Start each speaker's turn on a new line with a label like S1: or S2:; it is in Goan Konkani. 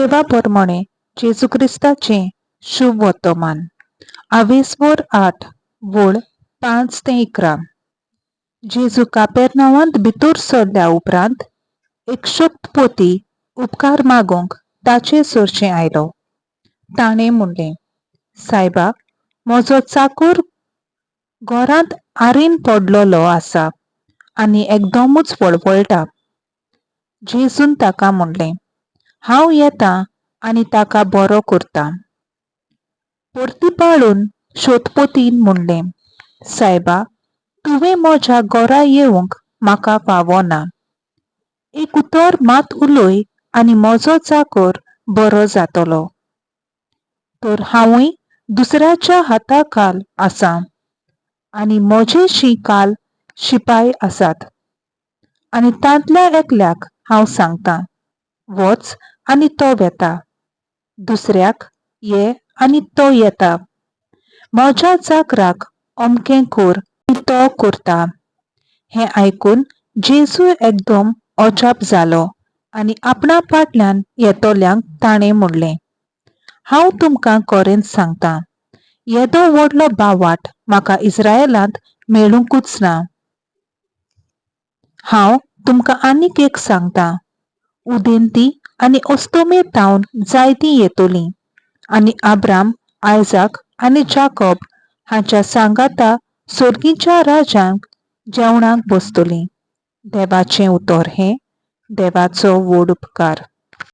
S1: देवा परमणे जेजू क्रिस्ताचें शुभ वर्तमान. आवेसवोर 8 वळ 5 ते 11. जेजू कापेरनावांत भितर सरल्या उपरांत एक शक्तपोती उपकार मागूंक ताचे सरचें आयलो. ताणें म्हणलें, सायबा, म्हजो चाकूर घरांत आरीन पडलेलो आसा आनी एकदमूच वळवळटा. जेजून ताका म्हणलें, हांव येतां आनी ताका बरो करता. परतीपाळून शोतपोतीन म्हणलें, सायबा, तुवें म्हज्या घरा येवंक म्हाका फावो ना. एक उतर मात उलय आनी म्हजो चाकर बरो जातलो. तर हांवूय दुसऱ्याच्या हाता खाल आसा आनी म्हजेशी काल शिपाय आसात आनी तांतल्या एकल्याक हांव सांगतां, वच, आनी तो वेता; दुसऱ्याक, ये, आनी तो येता; म्हज्या चाकराक अमकें कर, आनी तो करता. हें आयकून जेजू एकदम अजाप जालो आनी आपणा फाटल्यान येतल्यांक ताणें म्हणलें, हांव तुमकां खरेंच सांगतां, येदो व्हडलो भावार्थ म्हाका इस्रायलांत मेळुंकूच ना. हांव तुमकां आनीक एक सांगतां, उदेंती आनी अस्तमे थावन जायतीं येतलीं आनी आब्राम, आयजाक आनी जाकब हांच्या सांगाता सर्गीच्या राजांक जेवणाक बसतलीं. देवाचें उतर हें. देवाचो व्हड उपकार.